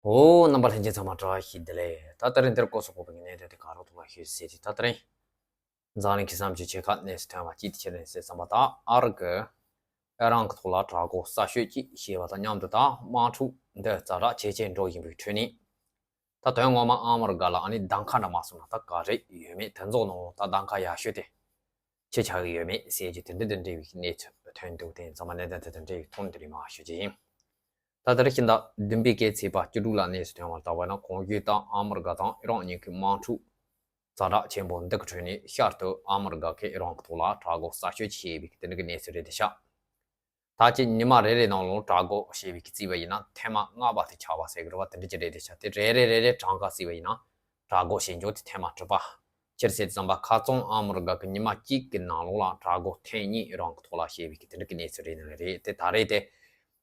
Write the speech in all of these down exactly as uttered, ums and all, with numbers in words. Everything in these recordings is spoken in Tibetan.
ཨོ། རྣམ་པ་ལྷན་རྒྱས་ཚང་མ་བཀྲ་ཤིས་བདེ་ལེགས། ད་ད་རིང་འདིར་སྐོར་སོགས་པའི་གནད་དོན་དེ་ག་རོགས་ཐོག་ལ་ཤོད་ཟེར་ཏེ། ད་ད་རིང་འཛམ་གླིང་གི་བསམ་སྤྱོད་ཆེ་ཁག་གནས་སུ་ཐོན་པ་ཅིག་དེ་ཆེ་ལེན་ཟེར་བསམ་པ། ད་ཨ་རི་གི་ཨི་རན་གི་ཐོག་ལ་དྲག་རྒོལ་གསར་ཤོས་ཅིག་བྱས་པ་དང་མཉམ་དུ། ད་དམག་འཁྲུག་འདི་ཛ་དྲག་ཇེ་ཆེར་འགྲོ་བཞིན་པའི་ཁྲོད་ནས། ད་དོན་ངོ་མ་ཨ་མི་རི་ཀ་ལ་ཨ་ནི་གདམ་ཁ་འདྲ་མ་སོང་ན་ད་ག་རེ་ཡོད་མེད། དེ་ཚོ་ནང་ད་གདམ་ཁ་ཡག་ཤོས་དེ་ཆེ་ཆགས་ཀྱི་ཡོད་མེད་ཟེར་གྱི་དེ་འདྲ་དང་འབྲེལ་བའི་གནས་ཚུལ་ཐོན་འདུག་དེ་ཚང་མ་གནད་དོན་དེ་དང་འབྲེལ་བའི་ཐོག་ནས་དེ་རིང་མར་ཞུ་རྒྱུ་ཡིན། ད་ད་རེས་ཕྱི་ཟླ་བདུན་པའི་གི་ཚེས་པ་བཅུ་དྲུག་ལ་གནས་སུ་ཐོན་པར་བལྟས་པ་ན། གོང་ཞུས་ལྟར་ཨ་མི་རི་ཀ་དང་ཨི་རན་གཉིས་ཀྱི་དམག་འཁྲུག་ཛ་དྲག་ཆེན་པོ་འདི་གི་ཁྲོད་ནས་ཤར་དུ་ཨ་མི་རི་ཀ་གིས་ཨི་རན་གྱི་ཐོག་ལ་དྲག་རྒོལ་གསར་ཤོས་ཅིག་བྱས་པའི་གི་དེ་འདྲ་གི་གནས་ཚུལ་རེད་དེ་ཤག་ད་ཅི་ཉི་མ་རེ་རེ་ནང་ལོགས་དྲག་རྒོལ་བྱས་པའི་གི་བརྩིས་པ་ཡིན་ན་ཐེངས་མ་ལྔ་པ་དེ་ཆགས་པ་ཟེར་གི་རེད་པ། དེ་འདྲ་ཅིག་རེད་དེ་ཤག་དེ་རེ་རེ་རེ་རེ་གྲངས་ཀ་བརྩིས་པ་ཡིན་ན་དྲག་རྒོལ་བྱེད་འཇོག་དེ་ཐེངས་མ་དྲུག་པ། སྤྱིར་བཤད་ཙམ་པ་ཁ་རྩང་ཨ་མི་རི་ཀ་གི་ཉི་མ་གཅིག་གི་ནང་ལོགས་ལ་དྲག་རྒོལ་ཐེངས་གཉིས་ཨི་རན་གྱི་ཐོག་ལ་བྱས་པའི་གི་དེ་འདྲ་གི་གནས་ཚུལ་རེད་ནི་རེད། དེ་ད་རེས་དེ་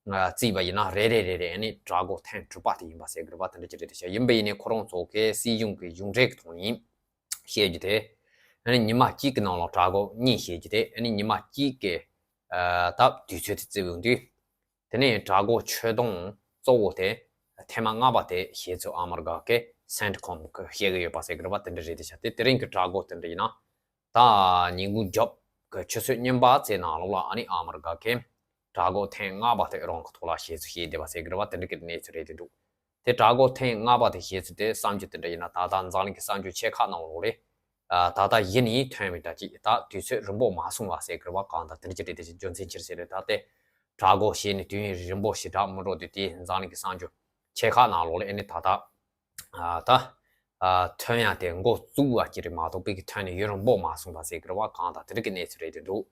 བརྩིས་པ་ཡིན་ན་རེ་རེ་རེ་རེ་ཨ་ནི་དྲག་རྒོལ་ཐེངས་དྲུག་པ་དེ་ཡིན་པ་ཟེར་གི་རེད་པ། དེ་འདྲ་ཅིག་རེད་དེ་ཤག་ཡིན་པ་ཡིན་ནའི་ཁོ་རང་ཚོ་གི་སྲིད་གཞུང་གི་གཞུང་འབྲེལ་གྱི་ཐོག་ནས་བཤད་རྒྱུ་དེ། ཨ་ནི་ཉི་མ་གཅིག་གི་ནང་ལ་དྲག་རྒོལ་གཉིས་བྱེད་རྒྱུ་དེ། ཨ་ནི་ཉི་མ་གཅིག་གི་ཨ་ད་དུས་ཚོད་དེ་བརྩི་ཡོང་དུས། དེ་ནས་དྲག་རྒོལ་ཆོད་གཏོང་གཙོ་བོ་དེ་ཐེངས་མ་ལྔ་པ་དེ་བྱས་ཚུལ་ཨ་མི་རི་ཀ་གི་སེན་ཁོམ་གིས་བཤད་གི་ཡོད་པ་ཟེར་གི་རེད་པ། དེ་འདྲ་རེད་དེ་ཤག་དེ་དེ་རིང་གི་དྲག་རྒོལ་དེ་འདྲ་ཡིན་ན། ད་ཉིན་གུང་རྒྱབ་གི་ཆུ་ཚོད་གཉིས་པ་ཙམ་ནང་ལོགས་ལ་ཨ་ནི་ཨ་མི་རི་ཀ་གིས་དྲག་རྒོལ་ཐེངས་ལྔ་པ་དེ་ཨི་རན་གྱི་ཐོག་ལ་བྱས་ཚུལ་བཤད་བསྡད་པ་ཟེར་གི་རེད་པ། དེ་འདྲ་གི་གནས་ཚུལ་རེད་དེ་འདུག་དེ་དྲག་རྒོལ་ཐེངས་ལྔ་པ་དེ་བྱས་ཚུལ་དེ་བསམ་རྒྱུ་དེ་འདྲ་ཡིན་ན། ད་ལྟ་འཛམ་གླིང་གི་བསམ་རྒྱུ་ཆེ་ཁག་ནང་ལོགས་ལ་ཨ་ད་ལྟ་གཞི་ནས་ཐོན་མེད་འདྲ་ཅིག་ད་དུས་ཚོད་རིང་པོ་མ་སོང་བ་ཟེར་གི་རེད་པ། གང་ལྟར་དེ་འདྲ་ཅིག་རེད་དེ་ཤག་རྒྱུ་མཚན་ཅི་རེད་ཟེར་ན། ད་དེ་དྲག་རྒོལ་བྱས་ནས་དུས་ཡུན་རིང་པོ་ཞེ་དྲག་མི་འགྲོ་དུས། དེ་འཛམ་གླིང་གི་བསམ་རྒྱུ་ཆེ་ཁག་ནང་ལོགས་ལ་ཨ་ནི་ད་ལྟ་ཨ་ད་ཨ་ཐོན་ཡ་དེ་འགོ་བཙུགས་པ་ཅིག་རེད་མ་གཏོགས་པའི་གི་ཐོན་ནས་ཡུན་རིང་པོ་མ་སོང་བ་ཟེར་གི་རེད་པ། གང་ལྟར་དེ་འདྲ་གི་གནས་ཚུལ་རེད་དེ་འདུག་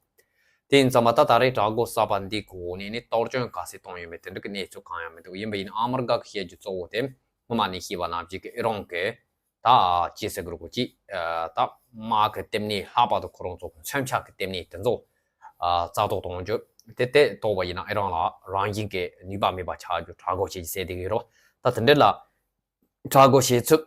དེ་ཡིན་ཙང་མ་ད་ད་རེས་དྲག་རྒོལ་གསར་པ་འདི་གི་འོག་ནས་ནི་གཏོར་སྐྱོན་ག་ཚད་བཏང་ཡོད་མེད་དེ་འདྲ་གི་གནས་ཚུལ་གང་ཡང་མི་འདུག་ཡིན་པ་ཡིན་ན་ཨ་མི་རི་ཀ་གི་བཤད་རྒྱུ་གཙོ་བོ་དེ་སྔོན་མ་ནས་བཤད་པ་ནང་བཞིན་གི་ཨི་རན་གི་ད་ཅི་ཟེར་གི་རེད་གོ་ཅི། ད་དམག་གི་ལྟེ་གནས། ལྷག་པར་དུ་ཁོ་རང་ཚོ་གི་མཚོན་ཆ་གི་ལྟེ་གནས་དེ་ཚོ་ཨ་རྩ་གཏོར་གཏོང་རྒྱུ། དེ་དེ་གཏོར་བ་ཡིན་ན་ཨི་རན་ལ་རང་བཞིན་གི་ནུས་པ་མེད་པ་ཆགས་རྒྱུ། དྲག་རྒོལ་བྱེད་རྒྱུ་ཟེར་བསྡད་ཀྱི་ཡོད་རེད་པ། ད་དེ་འདྲ་ལ་དྲག་རྒོལ་བྱེད་ཚུལ་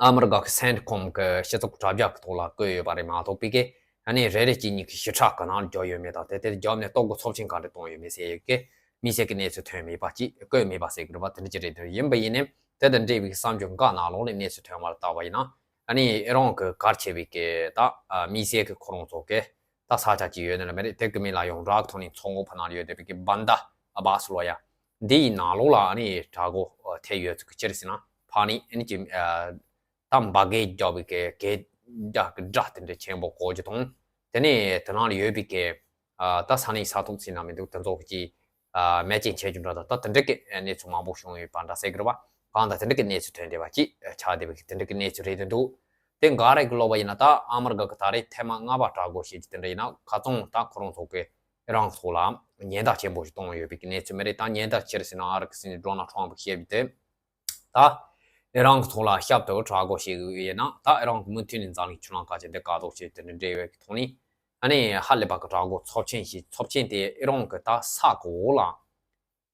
ཨ་མི་རི་ཀ་གི་སེན་ཁོམ་གི་སྤྱི་ཚོགས་དྲ་རྒྱ་གི་ཐོག་ལ་བཀོད་ཡོད་པ་རེད་མ་གཏོགས་པའི་གི་ཨ་ནི་རེ་རེ་གཅིག་གཉིས་ཀྱི་ཞིབ་ཕྲ་ག་ནང་བརྒྱབ་ཡོད་མེད་དང་། དེ་དེར་བརྒྱབ་ནས་གཏོར་རྒོལ་ཚབས་ཆེན་ག་འདྲ་བཏང་ཡོད་མེད་ཟེར་ཡོད་ཀི་དམིགས་བསལ་གྱི་གནས་ཚུལ་ཐོན་མེད་པ་ཅིག་བཀོད་མེད་པ་ཟེར་གི་རེད་པ། དེ་འདྲ་ཅིག་རེད། དེ་ཡིན་པ་ཡིན་ནའི་དེ་དང་འབྲེལ་བའི་བསམ་ཚུལ་འགའ་ནང་ལོགས་ནས་གནས་ཚུལ་ཐོན་པར་བལྟས་པ་ཡིན་ན། ཨ་ནི་ཨི་རན་གྱི་གལ་ཆེ་བའི་གི་ད་དམིགས་བསལ་གྱི་ཁོ་རང་ཚོ་གི་ད་ས་ཆ་ཅིག་ཡོད་ནི་ལ་མེད་རེད། དེ་གི་མིང་ལ་ཡང་རག་ཐོག་ནས་མཚོ་ངོ་ཕ་ནང་ལ་ཡོད་བསྡད་པའི་གི་བན་ད་ཨ་བ་སུ་ལོ་ཡ་འདི་ཡི་ནང་ལོགས་ལ་ཨ་ནི་དྲག་རྒོལ་ཐེབས་ཡོད་ཚུལ་གྱི་ཕྱིར་ཟེར་ན། ཕ་ནི་ཨ་ནི་ཅི་ད་འབར་གས་རྒྱག་པའི་གི་གས་རྒྱག་གི་སྒྲ་དེ་འདྲ་ཆེན་པོ་གོ་རྒྱུ་དང་། དེ་ནས་དེ་ནང་ལ་ཡོད་པའི་གི་ད་ས་གནས་ས་ཐོག་ཟེར་ན་མི་འདུག་དེ་ཚོ་གི་ཅི་མེ་ཅིག་འཆད་རྒྱུ་འདྲ་དང་། ད་དེ་འདྲ་གི་གནས་ཚུལ་མང་པོ་བྱུང་ཡོད་པ་འདྲ་ཟེར་གི་རེད་པ། གང་ལྟར་དེ་འདྲ་གི་གནས་ཚུལ་ཐོན་བསྡད་པ་ཅིག་ཆགས་བསྡད་པའི་གི་དེ་འདྲ་གི་གནས་ཚུལ་རེད་དེ་འདུག་དེ་འགའ་རེ་གི་ལབ་པ་ཡིན་ན། ད་ཨ་མི་རི་ཀ་གི་ད་རེས་ཐེངས་མ་ལྔ་པ་དྲག་རྒོལ་བྱེད་རྒྱུ་དེ་འདྲ་ཡིན་ན། ཁ་རྩང་ད་ཁོ་རང་ཚོ་གི་ཨི་རན་ཚོ་ལ་ཉེན་བརྡ་ཆེན་པོ་ཞིག་བཏང་ཡོད་པའི་གི་གནས་ཚུལ་མ་རེད། ད་ཉེན་བརྡ་ཅི་རེད་ཟེར་ན། ཨ་རི་གི་སྲིད་འཛིན་ཌོ་ནལ་ཊམ་པ་གིས་བཤད་པའི་དེ། ད་ཨི་རན་གྱི་ཐོག་ལ་ཞབས་ཏོག་དྲག་རྒོལ་བྱེད་དགོས་ཡོད་ན། ད་ཨི་རན་གྱི་མུ་མཐུད་ནས་འཛམ་གླིང་ཕྱི་ནང་ག་ཅིག་འདི་བཀག་འགོག་བྱེད་དེ་འདྲ་འབྲེལ་བའི་གི་ཐོག་ནས། ཨ་ནི་ཧ་ལས་པ་གི་དྲག་རྒོལ་ཚབས་ཆེན་ཞིག་ཚབས་ཆེན་དེ་ཨི་རན་གྱི་ད་ས་གི་འོག་ལ་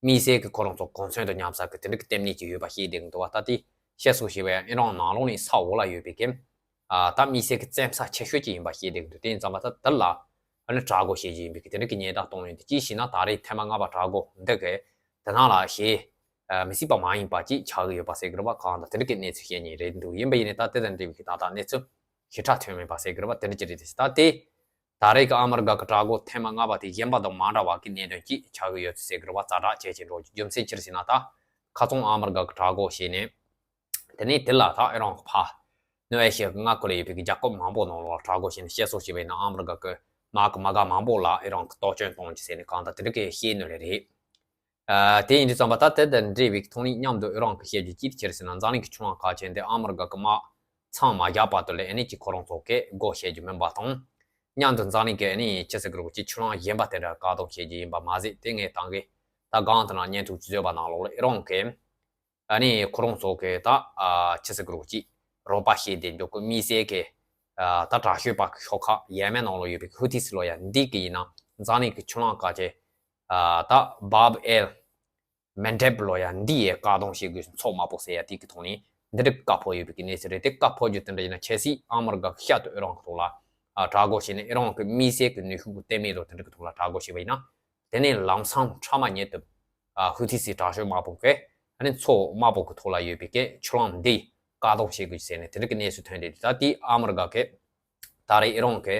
དམིགས་བསལ་གྱི་ཁོ་རང་ཚོ་གོ་མཚོན་དང་མཉམ་ས་གི་དེ་འདྲ་གི་ལྟེ་གནས་ཅིག་ཡོད་པ་བཤད་བསྡད་ཀྱི་འདུག་པ། ད་དེ་བཤད་སྲོལ་ཞིག་བས་ཨི་རན་ནང་ལོགས་ནས་ས་འོག་ལ་ཡོད་པའི་གི་ད་དམིགས་བསལ་གྱི་བཙན་ས་ཆེ་ཤོས་ཅིག་ཡིན་པ་བཤད་བསྡད་ཀྱི་འདུག་དེ་ཡིན་ཙང་མ་ད་དེ་ལ་ཨ་ནི་དྲག་རྒོལ་བྱེད་རྒྱུ་ཡིན་པའི་གི་དེ་འདྲ་གི་ཉེན་བརྡ་གཏོང་ཡོད་དེ། ཅི་ཞེ་ན་ད་རེས་ཐེངས་མ་ལྔ་པ་དྲག་རྒོལ་འདི་གི་དེ་ནང་ལ་ཞེ་ཨ་མི་སྲིད་པ་མ་ཡིན་པ་ཅིག་ཆགས་ཀྱི་ཡོད་པ་ཟེར་གི་རེད་པ། གང་ལྟར་དེ་འདྲ་གི་གནས་ཚུལ་བཤད་མཁན་རེད་འདུག་ཡིན་པ་ཡིན་ནའི་ད་དེ་དང་འབྲེལ་བའི་གི་ད་ལྟ་གནས་ཚུལ་ཞེ་དྲག་ཐོན་མེད་པ་ཟེར་གི་རེད་པ། དེ་འདྲ་ཅིག་རེད་དེ། ད་དེ་ད་རེས་ཀྱི་ཨ་མི་རི་ཀ་གི་དྲག་རྒོལ་ཐེངས་མ་ལྔ་པ་དེ་གཞན་པ་དང་མ་འདྲ་བ་གི་གནད་དོན་ཅིག་ཆགས་ཀྱི་ཡོད་ཚུལ་ཟེར་གི་རེད་པ། ཛ་དྲག་ཇེ་ཆེར་འགྲོ་རྒྱུ་རྒྱུ་མཚན་ཅི་རེད་ཟེར་ན། ད་ཁ་རྩང་ཨ་མི་རི་ཀ་གི་དྲག་རྒོལ་བྱས་ནས། དེ་ནས་དེ་ལ་ད་ཨི་རན་གྱི་ཕ་ནུབ་ཨེ་ཤི་ཡ་གི་མངའ་ཁུལ་ལ་ཡོད་པའི་གི་རྒྱལ་ཁབ་མང་པོ་ནང་ལ་དྲག་རྒོལ་བྱས་ནས། བཤད་སྲོལ་ཞིག་བས་ན་ཨ་མི་རི་ཀ་གི་དམག་གི་མ་རྒན་མང་པོ་ལ་ཨི་རན་གྱིས་གཏོར་སྐྱོན་གཏོང་རྒྱུ་ཟེར་ནས་གང་ལྟར་དེ་འདྲ་གི་བཤད་ནི་ལས་རེད། ཨ་དེ་ཡིན་དུས་ཙམ་པ་ད་དེ་དང་འབྲེལ་བའི་ཐོག་ནས་མཉམ་དུ་ཨི་རན་གྱིས་བཤད་རྒྱུ་ཅི་ཕྱིར་ཟེར་ན། འཛམ་གླིང་གི་ཕྱོགས་ལྷུང་ཁག་ཆེན་དེ་ཨ་མི་རི་ཀ་གི་དམག་མཚམས་མ་བཞག་བར་དུ་ལ་ཨ་ནི་ཅིག་ཁོ་རང་ཚོ་གིས་སྒོ་ཕྱེ་རྒྱུ་མིན་པ་དང་། མཉམ་དུ་འཛམ་གླིང་གི་ཨ་ནི་ཅི་ཟེར་གི་རེད་གོ་ཅིག་ཕྱོགས་ལྷུང་གཞན་པ་དེ་འདྲ་བཀག་སྡོམ་བྱེད་རྒྱུ་ཡིན་པ་མ་ཟད། དེ་ངས་ད་གིན་ད་གང་དེ་ན་བརྙན་ཐུང་ཅིག་བཟོས་པ་ནང་ལོགས་ལ་ཨི་རན་གྱིས་ཨ་ནི་ཁོ་རང་ཚོ་གི་ད་ཨ་ཆི་ཟེར་གི་རེད་གོ་ཅིག་རོགས་པ་བྱས་ཏེ་འཇོག་གི་དམིགས་བསལ་གི་ཨ་ད་དྲག་ཤོས་པ་གི་ཤོག་ཁག་ཡེ་མེན་ནང་ལ་ཡོད་པའི་ཧུ་ཐི་སི་ལོ་ཡ་འདི་གི་ཡིན་ན། འཛམ་གླིང་གི་ཕྱོགས་ལྷུང་ཁག་ཆེན་ཨ་ད་བཱབ་ཨེལ་མན་ཌེབ་ལོ་ཡ་འདི་ཡི་བཀག་སྡོམ་བྱེད་དགོས་ཚོགས་མ་པོ་ཟེར་ཡ་དེ་གི་ཐོག་ནས་འདི་འདྲ་བཀའ་ཕོབ་ཡོད་པའི་གི་གནས་ཚུལ་རེད། དེ་བཀའ་ཕོབ་རྒྱུ་དེ་འདྲ་ཡིན་ན་ཆབ་སྲིད་ཨ་མི་རི་ཀ་གི་ཤར་དུ་ཨི་རན་གི་ཐོག་ལ་ཨ་དྲག་རྒོལ་བྱས་ནས་ཨི་རན་གི་དམིགས་བསལ་གི་ནུས་ཤུགས་གི་ལྟེ་གནས་དང་དེ་འདྲ་གི་ཐོག་ལ་དྲག་རྒོལ་བྱས་པ་ཡིན་ན། དེ་ནས་ལམ་སང་ཁྲ་མ་ཉིད་དུ་ཨ་ཧུ་ཐི་སི་དྲག་ཤོས་མ་པོ་གིས་ ཨ་ནི་མཚོ་དམར་པོ་གི་ཐོག་ལ་ཡོད་པའི་གི་ཆུ་ལམ་འདི་བཀག་སྡོམ་བྱེད་དགོས་ཟེར་ནས་དེ་འདྲ་གི་གནས་ཚུལ་ཐོན་ཏེ། ད་དེ་ཨ་མི་རི་ཀ་གི་ད་རེས་ཨི་རན་གྱི་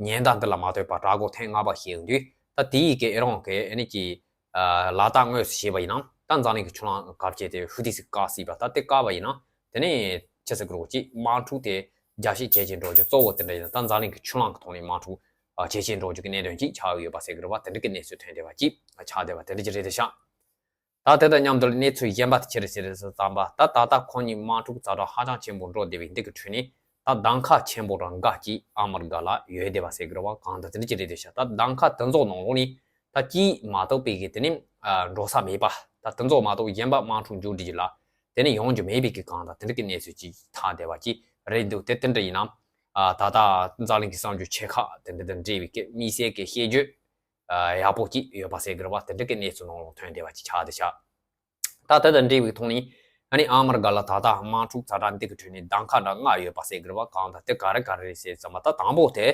ཉེན་བརྡ་འདི་ལ་མ་ལྟོས་པར་དྲག་རྒོལ་ཐེངས་ལྔ་པ་བྱས་ཡོང་དུས། ད་དེ་ཡི་གི་ཨི་རན་གྱི་ཨ་ནི་གི་ཨ་ལག་རྟགས་དངོས་སུ་བྱས་པ་ཡིན་ན། ད་འཛམ་གླིང་གི་ཆུ་ལམ་ག་རེ་བྱས་ཏེ་ཧུ་ཏི་སི་བཀག་སྲིད་པ། ད་དེ་བཀག་པ་ཡིན་ན་དེ་ནས་ཅི་ཟེར་དགོས་རེད། དམག་འཁྲུག་དེ་རྒྱས་བཤད་ཇེ་ཆེར་འགྲོ་རྒྱུ། གཙོ་བོ་དེ་འདྲ་ཡིན་ན་ད་འཛམ་གླིང་གི་ཆུ་ལམ་གི་ཐོག་ནས་དམག་འཁྲུག་ཨ་ཇེ་ཆེར་འགྲོ་རྒྱུ་གི་གནད་དོན་ཅིག་ཆགས་ཡོད་པ་ཟེར་གི་རེད་པ། དེ་འདྲ་གི་གནས་ཚུལ་ཐོན་བསྡད་པ་ཅིག་ཆགས་བསྡད་པ་དེ་འདྲ་ཅིག་རེད་དེ་ཤག་ད་དེ་དང་མཉམ་དུ་གནས་ཚུལ་གཞན་པ་དེ་ཅི་རེད་ཟེར་ཙམ་པ། ད་ད་ལྟ་ཁོ་གཉིས་དམག་འཁྲུག་ཛ་དྲག་ཧ་ཅང་ཆེན་པོ་འགྲོ་བསྡད་པའི་འདི་གི་ཁྲོད་ནས། ད་གདམ་ཁ་ཆེན་པོ་རང་འགའ་ཅིག་ཨ་མི་རི་ཀ་ལ་ཡོད་བསྡད་པ་ཟེར་གི་རེད་པ། གང་ལྟར་དེ་འདྲ་ཅིག་རེད་དེ་ཤག་ད་གདམ་ཁ་དེ་ཚོ་ནང་ལོགས་ནས་ད་གཅིག་མ་གཏོགས་པའི་གི་དེ་ནི་ཨ་འགྲོ་ས་མེད་པ། ད་དེ་ཚོ་མ་གཏོགས་གཞན་པ་དམག་འཁྲུག་མཇུག་སྒྲིལ་རྒྱུ་ལ་དེ་ནི་ཡོང་རྒྱུ་མེད་པའི་གི་གང་ལྟར་དེ་འདྲ་གི་གནས་ཚུལ་ཅིག་ཐོན་བསྡད་པ་ཅིག་རེད་འདུག་དེ་དེ་འདྲ་ཡིན་ན་ཨ་ད་ལྟ་འཛམ་གླིང་གི་གསར་འགྱུར་ཆེ་ཁག་དེ་འདྲ་དང་འབྲེལ་བའི་གི་དམིགས་བསལ་གི་བཤད་རྒྱུ་ཨ་ཡག་པོ་ཅིག་ཡོད་པ་ཟེར་གི་རེད་པ། དེ་འདྲ་གི་གནས་ཚུལ་ནང་ལོགས་ཐོན་བསྡད་པ་ཅིག་ཆགས་བསྡད་ཤག་ད་དེ་དང་འབྲེལ་བའི་ཐོག་ནས་ཨ་ནི་ཨ་མི་རི་ཀ་ལ་ད་ལྟ་དམག་འཁྲུག་ཛ་དྲག་འདི་གི་ཁྲོད་ནས་གདམ་ཁ་འདྲ་ལྔ་ཡོད་པ་ཟེར་གི་རེད་པ། གང་ལྟར་དེ་ག་རེ་ག་རེ་རེད་ཟེར་ཙམ་པ། ད་དང་པོ་དེ་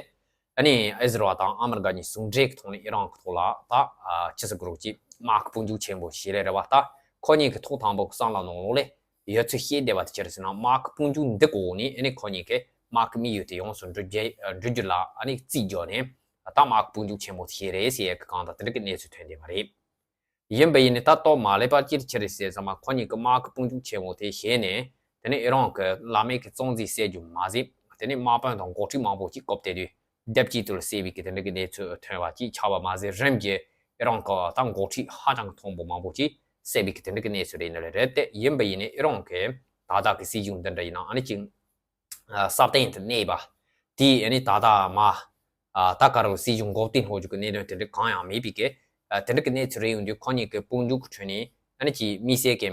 ཨ་ནི་ཨི་ཟི་རལ་དང་ཨ་མི་རི་ཀ་གཉིས་ཟུང་འབྲེལ་གི་ཐོག་ནས་ཨི་རན་གི་ཐོག་ལ་ད་ཨ་ཅི་ཟེར་དགོས་རེད། ཅིག་དམག་གི་དཔུང་འཇུག་ཆེན་པོ་ཞིག་རེད་རེད་པ། ད་ཁོ་གཉིས་ཀྱི་ཐོག་དང་པོ་གི་བསམ་བློ་ནང་ལོགས་ལ་ཡོད་ཚུལ་བཤད་བསྡད་པ་དེ་ཅི་རེད་ཟེར་ན། དམག་གི་དཔུང་འཇུག་འདི་གོ་ནས་ཨ་ནི་ཁོ་གཉིས་ཀྱི་དམག་གི་དམིགས་ཡུལ་དེ་ཡོངས་སུ་འགྲུབ་རྒྱུ་འགྲུབ་རྒྱུ་ལ་ཨ་ནི་རྩིས་རྒྱག་ནས། ད་དམག་གི་དཔུང་འཇུག་ཆེན་པོ་ཞིག་རེད་ཟེར་ཡས་ཀྱི་གང་ལྟར་དེ་འདྲ་གི་གནས་ཚུལ་ཐོན་བསྡད་པ་རེད། ཡིན་པ་ཡིན་ནའི་ད་ལྟོ་མ་ལེགས་པ་ཅིག་ཅི་རེད་ཟེར་ཙམ་པ། ཁོ་གཉིས་ཀྱི་དམག་གི་དཔུང་འཇུག་ཆེན་མོ་དེ་བྱས་ནས་དེ་ནས་ཨི་རན་གྱི་བླ་མེད་ཀྱི་གཙང་རྩེ་བསད་རྒྱུ་མ་ཟད། དེ་ནས་དམག་དཔོན་དང་འགོ་ཁྲིད་མང་པོ་ཅིག་བཀབ་བསྡད་དུས་རྒྱབ་གཅིག་ཏུ་བསད་པའི་གི་དེ་འདྲ་གི་གནས་ཚུལ་ཐོན་པ་ཅིག་ཆགས་པ་མ་ཟད། རིམ་གྱིས་ཨི་རན་གྱི་ད་འགོ་ཁྲིད་ཧ་ཅང་གི་མཐོན་པོ་མང་པོ་ཅིག་བསད་པའི་གི་དེ་འདྲ་གི་གནས་ཚུལ་རེད་ནི་རེད་དེ། ཡིན་པ་ཡིན་ནའི་ཨི་རན་གྱི་ད་ལྟ་གི་སྲིད་གཞུང་འདི་འདྲ་ཡིན་ན་ཨ་ནི་ཅིག་སྲ་བརྟན་དུ་གནས་པ། དེ་ཨ་ནི་ད་ལྟ་མ་ཨ་ད་ག་རུ་སྲིད་གཞུང་འགོག་རྐྱེན་སློང་རྒྱུ་གི་གནད་དོན་དེ་འདྲ་གང་ཡང་མེད་པའི་གི་ཨ་དེ་འདྲ་གི་གནས་ཚུལ་རེད། ཡོང་དུས་ཁོ་གཉིས་ཀྱི་དཔུང་འཇུག་གི་ཁྲོད་ནས་ཨ་ནི་ཅིག་དམིགས་བསལ་གྱི་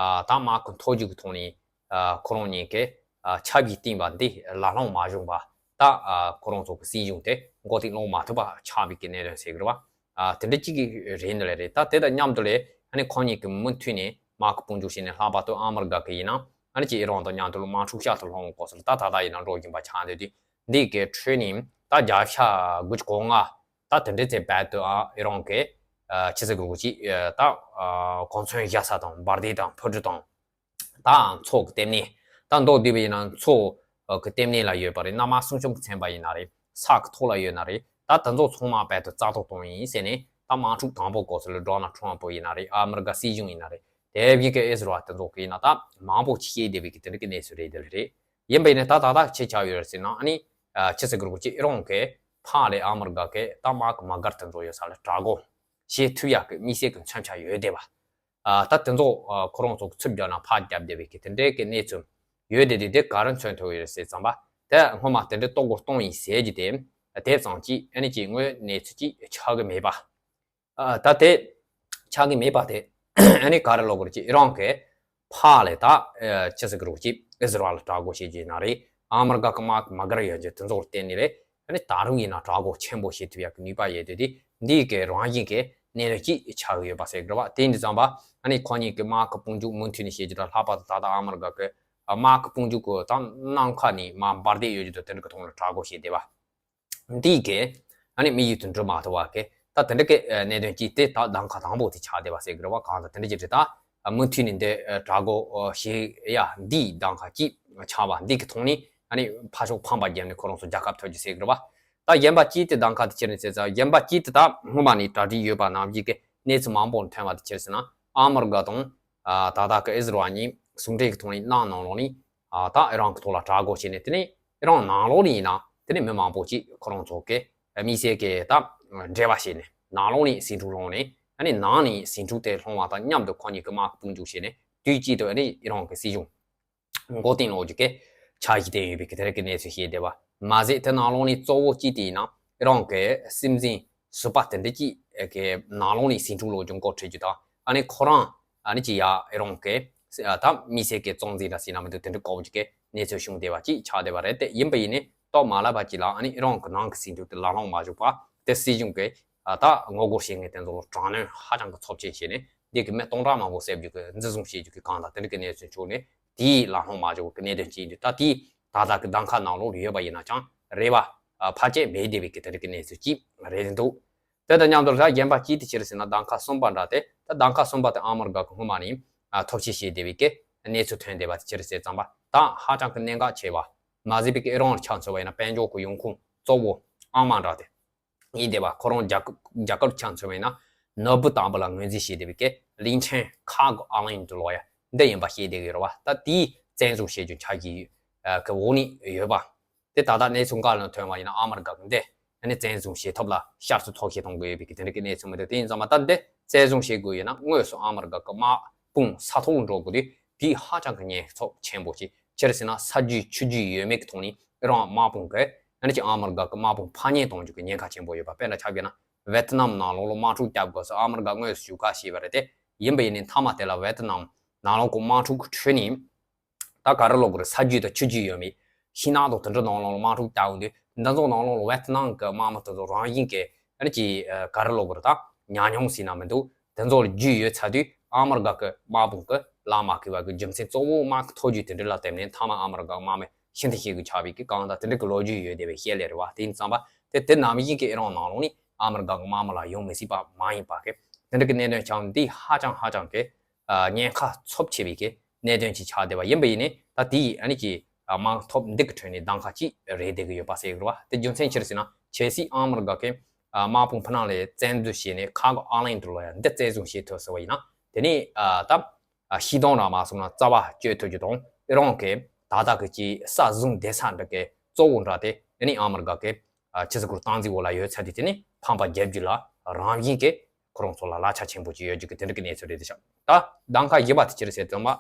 ཨ་ད་དམག་གི་མཐོ་རྒྱུགས་ཀྱི་ཐོག་ནས་ཨ་ཁོ་རང་གཉིས་ཀྱི་ཨ་ཆབ་ཀྱིས་བསྟན་པ་འདི་ལག་ལེན་མ་བྱུང་བ། ད་ཨ་ཁོ་རང་ཚོ་གི་སྲིད་གཞུང་དེ་འགོག་རྐྱེན་སློང་མ་ཐུབ་པ་ཆགས་པའི་གི་གནད་དོན་ཟེར་གི་རེད་པ། ཨ་དེ་འདྲ་གཅིག་གི་རེད་འདི་ལས་རེད། ད་དེ་དང་མཉམ་དུ་ལས་ཨ་ནི་ཁོ་གཉིས་ཀྱི་མུ་མཐུད་ནས་དམག་གི་དཔུང་འཇུག་བྱས་ནས། ལྷག་པར་དུ་ཨ་མི་རི་ཀ་གི་ཡིན་ན་ཨ་ནི་ཅིག་ཨི་རན་དང་མཉམ་དུ་དམག་འཁྲུག་བཤད་དུ་ལྷོང་སྐོར་སོགས་ལ་ད་ད་ལྟ་ཡིན་ན་འགྲོ་བཞིན་པ་ཆགས་འདུག་དུས་འདི་གི་ཁྲོད་ནས་ད་བརྒྱ་ཆ་དགུ་བཅུ་གོ་ལྔ་ད་དེ་འདྲའི་ཚེ་བར་དུ་ཨ་ཨི་རན་གྱི་ཨ་ཕྱི་སྲིད་གུ་རུ་ཅིག་ཨ་ད་ཨ་གོ་མཚོན་བཞག་ས་དང་འབར་མདེལ་དང་འཕུར་གྲུ་དང་། ད་མཚོ་གི་ལྟེ་གནས། ད་མདོར་བསྡུས་པ་ཡིན་ན་མཚོ་གི་ལྟེ་གནས་ལ་ཡོད་པ་རེད། གནམ་དམག་སྲུང་སྐྱོབ་ཀྱི་ཚན་པ་ཡིན་ན་རེད། ས་གི་ཐོག་ལ་ཡོད་ན་རེད། ད་དེ་ཚོ་ཚང་མ་བར་དུ་རྩ་གཏོར་གཏོང་ཡིན་ཟེར་ནས། ད་དམག་འཁྲུག་དང་པོ་སྐབས་སུ་ལ་ཌོ་ནལ་ཊམ་པ་ཡིན་ན་རེད། ཨ་མི་རི་ཀ་སྲིད་གཞུང་ཡིན་ན་རེད། དེ་བཞིན་གྱི་ཨི་ཟི་རལ་དེ་ཚོ་གི་ཡིན་ན་ད་མང་པོ་ཅིག་བཤད་བསྡད་པའི་གི་དེ་འདྲ་གི་གནས་ཚུལ་རེད། དེ་ལ་རེད། ཡིན་པ་ཡིན་ནའི་ད་ད་ལྟ་ཆེ་ཆགས་ཡོད་རེད་ཟེར་ན། ཨ་ནི་ཨ་ཕྱི་སྲིད་གུ་རུ་ཅིག་ཨི་རན་གྱི་ཕར་ལས་ཨ་མི་རི་ཀ་གི་ད་དམག་གི་དམག་སྒར་དེ་ཚོ་ཡོད་ས་ལ་དྲག་རྒོལ་བྱེད་ཐུབ་ཡག་གི་དམིགས་བསལ་གྱི་མཚོན་ཆ་ཡོད་བསྡད་པ། ཨ་ད་དེ་ཚོ་ཨ་ཁོ་རང་ཚོ་ཚུར་རྒྱག་ན་ཕར་རྒྱབ་བསྡད་པའི་གི་དེ་འདྲའི་གི་གནས་ཚུལ་ཡོད་དེ། དེ་དེ་ག་རེ་མཚོན་ཐུབ་ཡོད་ཟེར་ཙམ་པ། དེ་སྔོན་མ་དེ་འདྲའི་གཏོར་རྒོལ་གཏོང་ཡིན་ཟེར་རྒྱུ་དེ་དེ་ཙམ་ཅིག་ཨ་ནི་ཅིག་དངོས་གནས་ཚུལ་ཅིག་ཆགས་ཀྱི་མེད་པ། ཨ་ད་དེ་ཆགས་ཀྱི་མེད་པ་དེ་ཨ་ནི་ག་རེ་ལབ་དགོས་རེད། ཅིག་ཨི་རན་གྱི་ཕར་ལས་ད་ཨ་ཅི་ཟེར་གི་རེད། ཅིག་ཨི་ཟི་རལ་ལ་དྲག་རྒོལ་བྱེད་རྒྱུ་ཡིན་ན་རེད། ཨ་མི་རི་ཀ་གི་དམག་གི་དམག་སྒར་ཡོད་རྒྱུ་དེ་ཚོར་བརྟེན་ནས་རེད། ཨ་ནི་ད་རུང་ཡིན་ན་དྲག་རྒོལ་ཆེན་པོ་བྱེད་ཐུབ་ཡག་གི་ནུས་པ་ཡོད་དེ། དེ་འདིའི་གི་རང་བཞིན་གྱི་གནད་དོན་ཅིག་ཆགས་ཀྱི་ཡོད་པ་ཟེར་གི་རེད་པ། དེ་ཡིན་དུས་ཙམ་པ་ཨ་ནི་ཁོ་གཉིས་ཀྱི་དམག་གི་དཔུང་འཇུག་མུ་མཐུད་ནས་བྱེད་རྒྱུ་དང་། ལྷག་པར་དུ་ད་ལྟ་ཨ་མི་རི་ཀ་གི་དམག་གི་དཔུང་འཇུག་གི་ད་ནམ་མཁའ་ནས་མར་འབར་མདེལ་གཡོ་རྒྱུ་དང་དེ་འདྲ་གི་ཐོག་ལ་དྲག་རྒོལ་བྱས་བསྡད་པ། འདིའི་གི་ཨ་ནི་དམིགས་ཡུལ་དེ་འགྲུབ་མ་ཐུབ་པ་གི་ད་དེ་འདྲ་གི་གནད་དོན་གཅིག་དེ་ད་གདམ་ཁ་དང་པོ་དེ་ཆགས་བསྡད་པ་ཟེར་གི་རེད་པ། གང་ལྟར་དེ་འདྲ་ཅིག་རེད། ད་མུ་མཐུད་ནས་འདི་དྲག་རྒོལ་བྱེད་ཡ་འདིའི་གདམ་ཁ་གཅིག་ཆགས་པ་འདི་གི་ཐོག་ནས་ཨ་ནི་ཕར་ཕྱོགས་ཕམ་པ་བརྒྱབ་ནས་ཁོ་རང་ཚོ་རྒྱལ་ཁ་ཐོབ་རྒྱུ་ཟེར་གི་རེད་པ། ད་གཞན་པ་གཅིག་དེ་གདམ་ཁ་དེ་ཅི་རེད་ཟེར་ཙང་། གཞན་པ་གཅིག་དེ་ད་སྔོན་མ་ནས་གྲ་སྒྲིག་ཡོད་པ་ནང་བཞིན་གི་གནས་ཚུལ་མང་པོ་ཐོན་པ་དེ་ཅི་རེད་ཟེར་ན། ཨ་མི་རི་ཀ་དང་ཨ་ད་ལྟ་གི་ཨི་ཟི་རལ་གཉིས་ཟུང་འབྲེལ་གྱི་ཐོག་ནས་ནང་ནང་ལོགས་ནས་ཨ་ད་ཨི་རན་གྱི་ཐོག་ལ་དྲག་རྒོལ་བྱས་ནས། དེ་ནས་ཨི་རན་ནང་ལོགས་ནས་ཡིན་ན་དེ་ནས་མི་མང་པོ་ཅིག་ཁོ་རང་ཚོ་གི་དམིགས་བསལ་གྱི་ད་འབྲེལ་བ་བྱས་ནས་ནང་ལོགས་ནས་ཟིང་འཁྲུག་སློང་ནས། ཨ་ནི་ནང་ནས་ཟིང་འཁྲུག་དེ་སློང་བ་དང་མཉམ་དུ་ཁོ་གཉིས་ཀྱི་དམག་གི་དཔུང་འཇུག་བྱས་ནས་དུས་གཅིག་ཏུ་ཨ་ནི་ཨི་རན་གྱི་སྲིད་གཞུང་མགོ་རྟིང་སློག་རྒྱུ་གི་འཆར་གཞི་དེ་ཡོད་པའི་གི་དེ་རིགས་ཀྱི་གནས་ཚུལ་བཤད་བསྡད་པ་མ་ཟད། དེ་ནང་ལོགས་ནས་གཙོ་བོ་གཅིག་དེ་ཡིན་ན་ཨི་རན་གྱི་སྲིད་འཛིན་ཟུར་པ་དེ་འདྲ་གཅིག་གི་ནང་ལོགས་ནས་ཟིང་འཁྲུག་སློག་རྒྱུ་འགོ་ཁྲིད་རྒྱུ་དང་། ཨ་ནི་ཁོ་རང་ཨ་ནི་ཅིག་ཡ་ཨི་རན་གྱི་ད་དམིགས་བསལ་གྱི་གཙང་འཛིན་འདྲ་ཟེར་ན་མི་འདུག་དེ་འདྲ་བཀག་རྒྱུ་གི་གནས་ཚུལ་བྱུང་བསྡད་པ་ཅིག་ཆགས་བསྡད་པ་རེད། དེ་ཡིན་པ་ཡིན་ནའི་ཏོག་མ་ལབ་པ་ཅིག་ལ་ཨ་ནི་ཨི་རན་གྱི་ནང་གི་ཟིང་འཁྲུག་དེ་ལག་ལེན་མ་བྱུང་བ་དེ་སྲིད་གཞུང་གི་ད་ངོ་རྒོལ་བྱེད་མཁན་དེ་ཚོ་ལ་དྲག་གནོན་ཧ་ཅང་གི་ཚབས་ཆེན་བྱས་ནས། འདི་གི་མི་སྟོང་ཕྲག་མང་པོ་བསད་རྒྱུ་གི་འཛིན་བཟུང་བྱེད་རྒྱུ་གི་གང་དང་དེ་འདྲ་གི་གནས་ཚུལ་བྱུང་ནས། དེའི་ལག་ལེན་མ་བྱུང་གི་གནད་དོན་ཅིག་ཡིན་དུས། ད་དེའི་ད་ལྟ་གི་གདམ་ཁ་ནང་ལོགས་ལ་ཡོད་པ་ཡིན་ན་ཅང་རེ་བ་ཕལ་ཆེར་མེད་བསྡད་པའི་གི་དེ་འདྲ་གི་གནས་ཚུལ་ཅིག་རེད་འདུག་དེ་དང་མཉམ་དུ་ད་གཞན་པ་གཅིག་དེ་ཅི་རེད་ཟེར་ན། གདམ་ཁ་གསུམ་པ་འདྲ་དེ། ད་གདམ་ཁ་གསུམ་པ་དེ་ཨ་མི་རི་ཀ་གི་སྔོན་མ་ནས་ ཐོབ་ཆེ་བྱས་བསྡད་པའི་གི་གནས་ཚུལ་ཐོན་བསྡད་པ་དེ་ཅི་རེད་ཟེར་ཙམ་པ་ད་ཧ་ཅང་གི་གནད་འགག་ཆེ་བ། མ་ཟད་པའི་གི་ཨི་རན་ཆ་མཚོན་པ་ཡིན་ན་དཔལ་འབྱོར་གི་ཡོང་ཁུངས་གཙོ་བོ་ཨ་མ་འདྲ་དེ་ཡིན་བསྡད་པ། ཁོ་རང་རྒྱལ་ཁབ་རྒྱལ་ཁབ་ཆ་མཚོན་པ་ཡིན་ན་ནོར་བུ་དང་པོ་ལ་ངོས་འཛིན་བྱས་བསྡད་པའི་གི་ལིན་ཆན་ཁ་གི་ཨ་ལན་དུ་ལོ་ཡ་འདི་ཡིན་པ་ཤེས་བསྡད་ཀྱི་ཡོད་རེད་བ། ད་དེའི་བཙན་བཟུང་བྱེད་རྒྱུ་ཆགས་ཀྱི་གི་འོག་ནས་ཡོད་པ། དེ་ད་ལྟ་གནས་ཚུལ་འགའ་ལ་ཐོན་པ་ཡིན་ན་ཨ་མ་རི་ཀ་གི་འདི་ཨ་ནི་བཙན་བཟུང་བྱེད་ཐབས་ལ་ཤར་ཚུར་ཐོག་ཤེས་གཏོང་དགོས་ཡོད་པའི་གི་དེ་འདྲ་གི་གནས་ཚུལ་མི་འདུག་དེ་ཡིན་ཙང་མ་ད་འདི་བཙན་བཟུང་བྱེད་དགོས་ཡོད་ན་དངོས་སུ་ཨ་མ་རི་ཀ་གི་དམག་དཔུང་ས་ཐོག་ལ་འགྲོ་དགོས་དུས་དེ་ཧ་ཅང་གི་ཉེན་ཚབས་ཆེན་པོ་ཞིག་ཅི་རེད་ཟེར་ན་ས་རྒྱུས་ཆུ་རྒྱུས་ཡོད་མེད་ཀྱི་ཐོག་ནས་ཨི་རན་དམག་དཔུང་གི་ཨ་ནི་ཅིག་ཨ་མ་རི་ཀ་གི་དམག་དཔུང་ཕམ་ཉེས་གཏོང་རྒྱུ་གི་ཉེན་ཁ་ཆེན་པོ་ཡོད་པ། དཔེར་ན་ཆ་བཞག་ན་ཝེ་ཏི་ནམ་ནང་ལོགས་ལ་དམག་འཁྲུག་བརྒྱབ་དགོས་སུ་ཨ་མ་རི་ཀ་དངོས་སུ་ཞུགས་ཁ་བྱས་པ་རེད་དེ། ཡིན་པ་ཡིན་ནའི་མཐའ་མ་དེ་ལ་ཝེ་ཏི་ནམ་ནང་ལོགས་ཀྱི་དམག་འཁྲུག་གི་ཁྲོད་ནས། ད་ག་རེ་ལབ་དགོས་རེད། ས་རྒྱུས་དང་ཆུ་རྒྱུས་ཡོད་མེད། ཤིང་ནགས་དང་དེ་འདྲ་ནང་ལོགས་ལ་དམག་འཁྲུག་བཏང་འོང་དུས་འདི་ཚོ་ནང་ལོགས་ལ་ཝེ་ཏི་ནམ་གྱི་དམག་མི་དེ་ཚོ་རང་བཞིན་གྱིས་ཨ་ནི་ཅིག་ག་རེ་ལབ་དགོས་རེད། ད་ཉམས་མྱོང་ཟེར་ན་མི་འདུག་དེ་ཚོ་ལ་རྒྱུས་ཡོད་ཚར་དུས་ཨ་མ་རི་ཀ་གི་དམག་དཔུང་གི་ལག་མ་གི་བ་གི་རྒྱུ་མཚན་གཙོ་བོ་དམག་གི་མཐོ་རྒྱུ་དེ་འདྲ་ལ་བརྟེན་ནས་མཐའ་མ་ཨ་མ་རི་ཀ་དམག་མི་ཤི་འདི་ཤི་གི་ཆགས་པའི་གི་གང་ལྟར་དེ་འདྲ་གི་ལོ་རྒྱུས་ཡོད་བསྡད་པའི་བཤད་ལས་རེད་བ། དེ་ཡིན་ཙང་པ་དེ་དེ་ནམ་ཡིན་གི་ཨི་རན་ནང་ལོགས་ནི་ཨ་མ་རི་ཀ་གི་དམག་མི་ལ་ཡོང་མི་སྲིད་པ་མ་ཡིན་པ་གི་དེ་འདྲ་གི་གནད་དོན་ཆགས་འདི་ཧ་ཅང་ཧ་ཅང་གི་ཉེན་ཁ་ཚབས་ཆེ་བའི་གི་གནད་དོན་ཅིག་ཆགས་བསྡད་པ་ཡིན་པ་ཡིན་ནི་ད་དེའི་ཨ་ནི་ཀྱི་དམག་འཐབ་འདི་གི་ཁྲོད་ནས་གདམ་ཁ་ཅིག་རེད་བསྡད་གི་ཡོད་པ་ཟེར་གི་རེད་བ། དེ་རྒྱུ་མཚན་ཅི་རེད་ཟེར་ན་གལ་སྲིད་ཨ་མ་རི་ཀ་གི་དམག་དཔུང་ཕུ་ནང་ལ་བཙན་འཛུལ་བྱས་ནས་ཁ་གི་ཨ་ལན་དུ་ལོ་ཡ་འདི་བཙན་བཟུང་བྱེད་ཐུབ་ཟེར་བ་ཡིན་ན་དེ་ནི་ད་ཤི་སྟོང་ར་མ་སོང་ན་རྩ་བ་གཅོད་ཐུབ་རྒྱུ་དང་ཨི་རན་གི་ད་ལྟ་གི་ཀྱི་ས་བཟུང་བསྡད་ས་འདི་གི་གཙོ་བོ་འདྲ་དེ་དེ་ནི་ཨ་མ་རི་ཀ་གི་ཆི་ཟེར་དགོས་རེད། སྟངས་འཛིན་འོག་ལ་ཡོད་ཚར་དུས་དེ་ནི་ཕམ་པ་རྒྱབ་རྒྱུ་ལ་རང་བཞིན་གི་ཁོ་རང་ཚོ་ལ་གླ་ཆ་ཆེན་པོ་ཅིག་ཡོད་རྒྱུ་གི་དེ་འདྲ་གི་གནས་ཚུལ་རེད་དེ་ཤག་ད་གདམ་ཁ་བཞི་པ་དེ་ཅི་རེད་ཟེར་དུས་ཙམ་པ།